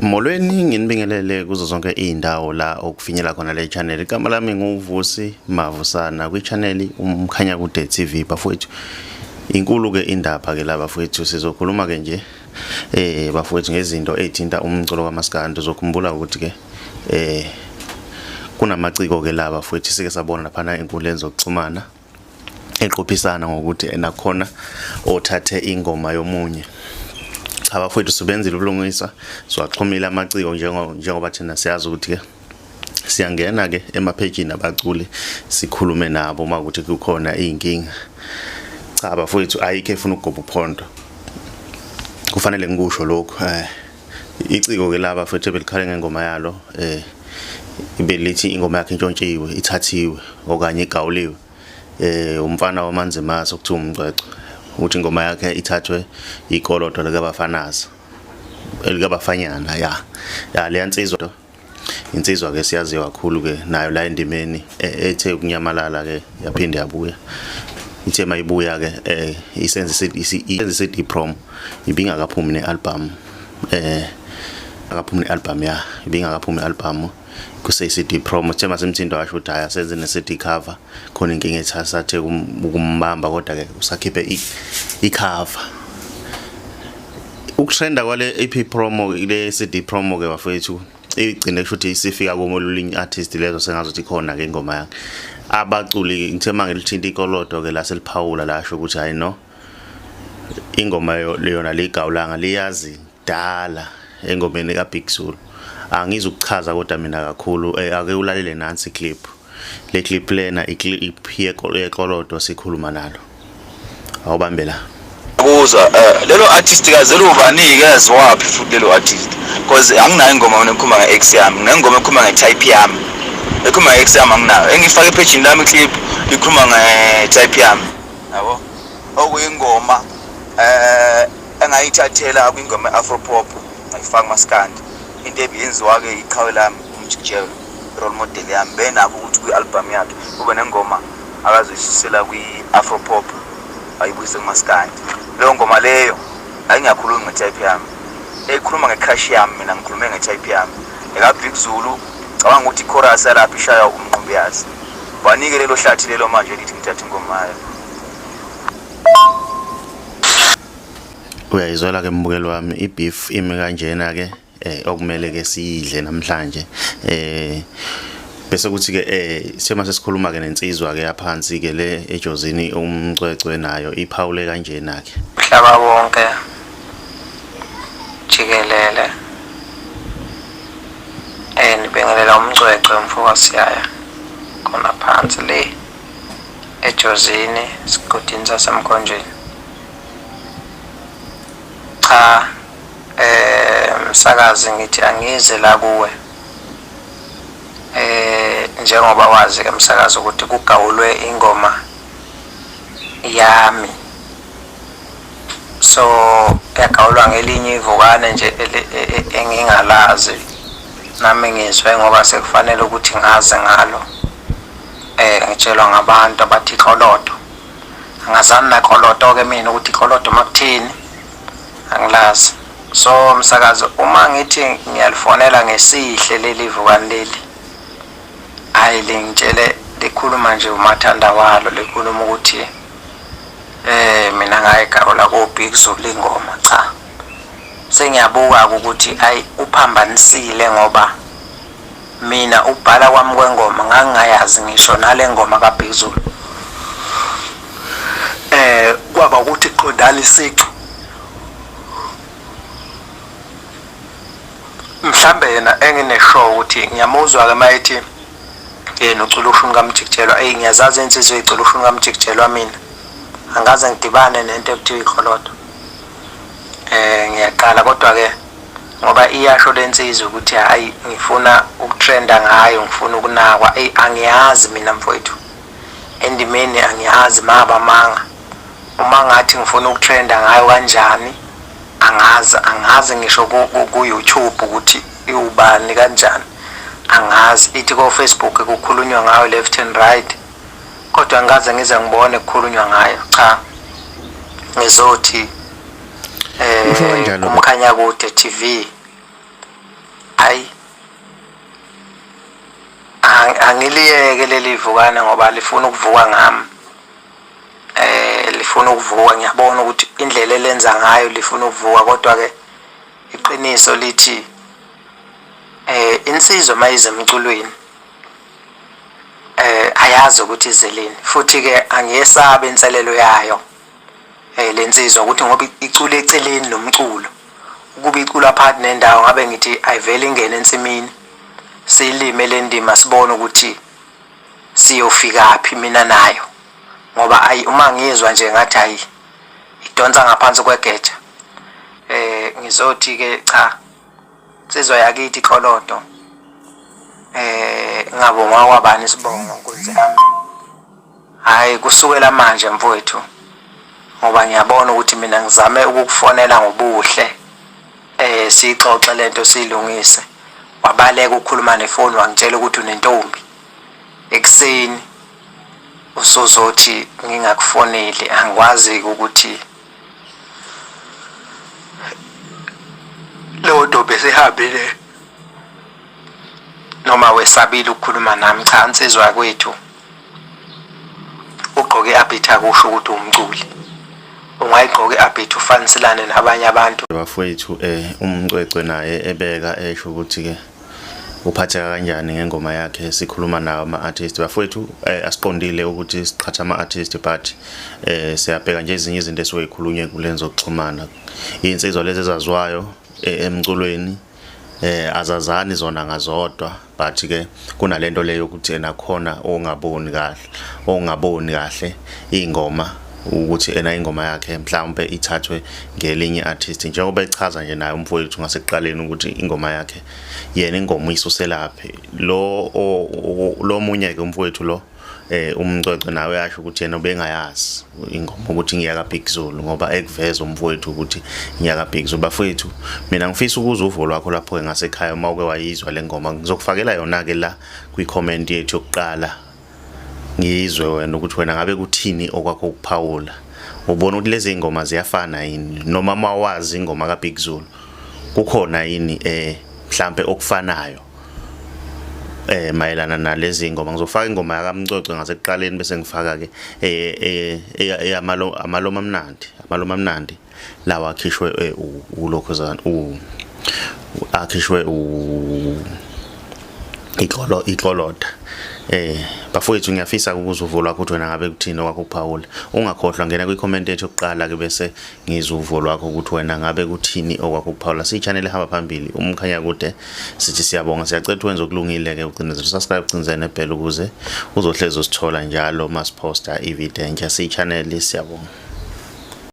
Molweni, nginibingelele kuzo zonke izindawo la okufinyela khona le channel. Igama lami nguVusi Mavusana kwi-channel Umkhanya Kude TV bafowethu. Inkulu ke indaba ke la bafowethu, sizokhuluma ke nje bafowethu ngezinto ezithinta umculo kaMaskandi. Uzokhumbula ukuthi ke kunamaciko ke la bafowethu, sike sabona laphana enkundleni zokuxhumana eqophisana ngokuthi nakhona othathe ingoma yomunye. Cha bafowethu, sibenzile ubulungisa, siwaxhumile amaciko njengoba thina siyazi ukuthi ke siyangena ke emaphejini abaculi sikhulume nabo uma ukuthi kukhona izinkinga. Cha bafowethu, ayikho efuna ukugoba uphondo, kufanele ngikusho lokhu. Iciko ke laba futhi belikhala ngengoma yalo, ibelithi ingoma yakhe intshontshiwe, ithathiwe okanye igawuliwe. Umfana waManzimasa okuthiwa uMcwecwe ukuthi ingoma yakhe ithathwe ikolodo likaBafanaza elikabafanyana. Ya leya nsizwa, insizwa ke siyaziwa kakhulu ke nayo la endimeni, ethe ukunyamalala ke yaphinde yabuya. Ithe mayibuya ke isenze i-CD promo, ibingakaphumi ne-album, akaphumi ne-album, ya, ibingakaphumi i-album, kuse CD promo. Sithe masemthinto washo ukuthi hayi, asenze ne-CD cover, khona inkinga ethi asathe ukumbamba, kodwa ke usakhiphe i-cover. Ukutrenda kwale EP promo, le CD promo ke bafethu, igcine kusho ukuthi isifika komunye artist lezo sengazothi khona ke ingoma yakhe. Abaculi ngithe mangilithinta ikolodo ke la seliphawula lasho ukuthi hayi no, ingoma yona ligawulanga liyazi dala engomeni ka Big Zulu. Angizukuchaza kodwa mina kakhulu, ake ulalele nansi clip. Le clip lena iclip yekolodo sikhuluma nalo, awubambe la. Kuzwa lelo artist kaze lubani-ke, yaziwaphi futhi lelo artist? Because anginayo ingoma mina ekhuluma nge-ex yami. Nginengoma ekhuluma nge-type yami. Ekhuluma nge-ex yami anginayo. Engiyifake ephejini lami iclip ikhuluma nge-type yami, yabo, okuyingoma engayithathela kwingoma e-afro pop, ngayifaka kumaskandi. Into ebiyenziwa-ke iqhawe lami uMjikijelo, role model yami, benakho ukuthi kwi-album yakhe kube nengoma akazoyisusela kwi-afro pop ayibuyise kumaskandi. Leyo ngoma leyo ayingakhulumi nge-type yami, eyikhuluma nge-crush yami. Mina ngikhulume nge-type yami eka-Big Zulu. Cabanga ukuthi ichorus yalapho ishaya umnqumbiyazi. Banike lelo hlathi lelo manje lithi ngithathe ingoma yayo. Uyayizwela ke mbukelo wami, ibeef imi kanjena ke, okumele ke siyidle namhlanje. Bese kuthi ke sema sesikhuluma ke nensizwa ke yaphansi ke le eJozini, uMcwecwe, nayo iphawule kanjena ke. Mhlaba wonke jikelele, nibingelela uMcwecwe mfoka Siyaya khona phansi le eJozini, sigodini saseMkhonjeni. Cha, msakazi, ngithi angize la kuwe, njengoba wazi ke msakazi ukuthi kugawulwe ingoma yami, so yagawulwa ngelinye ivukane nje engingalazi nami. Ngizwe ngoba sekufanele ukuthi ngazi ngalo, ngitshelwa ngabantu abathi iqolodo. Angazani naqolodo ke mina, ukuthi iqolodo makuthini angilazi. So msakazi, uma ngithi ngiyalifonela ngesihle leli vukani leli, hayi, lingitshele likhuluma nje umathanda walo, likhuluma ukuthi mina ngayigawula ko Big Zulu ingoma. Cha, sengiyabuka ukuthi ayi, uphambanisile, ngoba mina ubhala kwami kwengoma ngangingayazi ngisho nale ngoma ka Big Zulu. Kwaba ukuthi qondana isiqu, mhlambe yena engineshow ukuthi ngiyamuzwa ke mayethi yena ucula ushuni kaMjikijelwa. Eyi, ngiyazazi insizwa eyicula ushuni kaMjikijelwa. Mina angaze ngidibane nento ekuthiwa ikholodo, ngiyaqala. Kodwa ke ngoba iyasho lensizwa ukuthi hayi, ngifuna ukutrenda ngayo, ngifuna ukunakwa, eyi, angiyazi mina mfowethu endimeni, angiyazi mabamanga. Uma ngathi ngifuna ukutrenda ngayo kanjani, angazi, angazi ngisho ku-YouTube ukuthi iwubani kanjani, angazi. Ithi ko-Facebook kukhulunywa ngayo left and right, kodwa angikaze ngize ngibone kukhulunywa ngayo. Cha, ngizothi Usho kanjalo ke. Umkhanya Kude TV. Ngiliyeke leli vukane ngoba lifuna ukuvuka ngami. Lifuna ukuvuka, ngiyabona ukuthi indlela elenza ngayo lifuna ukuvuka, kodwa ke iqiniso lithi insizwa mayize emculweni ayazi ukuthi izeleni, futhi ke angiyesabi inselelo yayo lensizwa ukuthi ngoba icula eceleni nomculo, ukuba icula phakathi nendawo ngabe ngithi ayivele ingene ensimini siyilime le ndima sibone ukuthi siyofikaphi mina nayo, ngoba ayi uma ngizwa nje ngathi ayi idonsa ngaphansi kwegeja. Ngizothi ke cha, insizwa yakithi Xolodo, ngabonga kwabani isibongo nkunzi yami. Hayi kusukela manje mfowethu, ngoba ngiyabona ukuthi mina ngizame ukukufonela ngobuhle, siyixoxe lento siyilungise, wabaleka ukukhuluma nefoni wangitshela ukuthi unentombi. Ekuseni usuzothi ngingakufoneli, angikwazi ukuthi leyo ntombi esihambile noma wesabile ukukhuluma nami. Cha nsizwa yakwethu, ugqoke i-abit akusho ukuthi umculi, ungayigqoka i-abit ufaniselane nabanye abantu. Bafowethu, umcwecwe naye ebeka esho ukuthi ke uphatheka kanjani ngengoma yakhe. Sikhuluma nawo ama-artist bafowethu, asiqondile ukuthi siqhatha ama-artist, but siyabheka nje ezinye izinto esuke ikhulunywe kulenzo zokuxhumana. Iy'nsizwa lezi ezaziwayo emculweni azazani zona ngazodwa, but ke kunalento leyo ukuthi ena khona ongaboni kahle, ongaboni kahle ingoma ukuthi ena ingoma yakhe mhlawumbe ithathwe ngelinye artist, njengoba echaza nje naye umfowethu ngasekuqaleni ukuthi ingoma yakhe yena ingoma uyisuselaphi. Lo lo munye ke umfowethu lo umcwecwe nawe uyasho ukuthi yena ubengayazi ingoma ukuthi ngiyaka Big Zulu, ngoba ekuveza umfowethu ukuthi ngiyaka Big Zulu. Bafowethu, mina ngifisa ukuzwa uvo lwakho lapho ngasekhaya uma uke wayizwa le ngoma. Ngizokufakela yona ke la kwi comment yethu yokuqala, ngizwe wena ukuthi wena ngabe kuthini okwakho ukuphawula. Ubona ukuthi lezi ngoma ziyafana yini, noma mawazi ingoma ka Big Zulu kukhona yini mhlambe okufanayo mayelana nalezi ngoma. Ngizofaka ingoma yakamcwecwe ngasekuqaleni, bese ngifaka ke eyamalo amaloma amnandi, amaloma amnandi lawa akhishwe ulokhuzana u akhishwe u iqolo iqoloda. Bafowethu, ngiyafisa ukuzwa uvo lwakho ukuthi wena ngabe kuthini okwakho ukuphawula. Ungakhohlwa, ngena kwi-comment yethu yokuqala ke bese ngizwa uvo lwakho ukuthi wena ngabe kuthini okwakho ukuphawula. Siyi-channel ehamba phambili umkhanya kude, sithi siyabonga, siyacela ukuthi wenze okulungile ke, ucinezele subscribe, ucinezele nebell ukuze uzohlezi usithola njalo masiposta ivideo entsha. Siyi-channel, siyabonga.